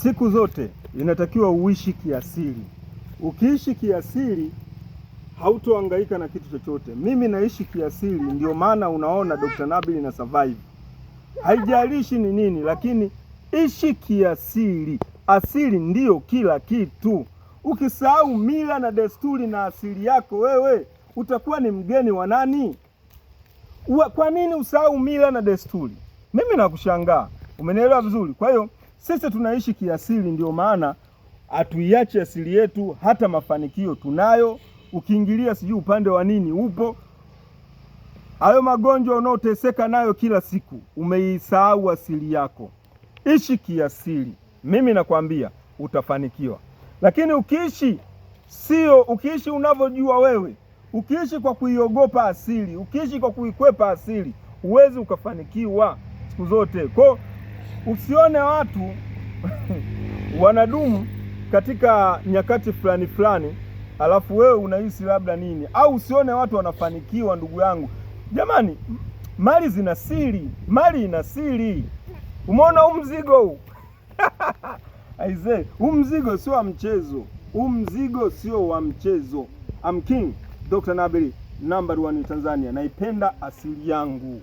Siku zote inatakiwa uishi kiasili. Ukiishi kiasili hautohangaika na kitu chochote. Mimi naishi kiasili, ndio maana unaona Dr. Nabili na survive. Haijalishi ni nini, lakini ishi kiasili. Asili ndiyo kila kitu. Ukisahau mila na desturi na asili yako, wewe utakuwa ni mgeni wa nani? Kwa nini usahau mila na desturi? Mimi nakushangaa. Umenielewa vizuri? Kwa hiyo sisi tunaishi kiasili, ndio maana hatuiache asili yetu. Hata mafanikio tunayo. Ukiingilia sijui upande wa nini upo hayo magonjwa unaoteseka nayo kila siku, umeisahau asili yako. Ishi kiasili, mimi nakwambia utafanikiwa. Lakini ukiishi sio, ukiishi unavyojua wewe, ukiishi kwa kuiogopa asili, ukiishi kwa kuikwepa asili, huwezi ukafanikiwa siku zote. Kwa usione watu wanadumu katika nyakati fulani fulani, alafu wewe unahisi labda nini, au usione watu wanafanikiwa. Ndugu yangu, jamani, mali zina siri, mali ina siri. Umeona huu mzigo huu? Aisee, huu mzigo sio wa mchezo, huu mzigo sio wa mchezo. I'm King Dr. Nabili, number one in Tanzania. Naipenda asili yangu.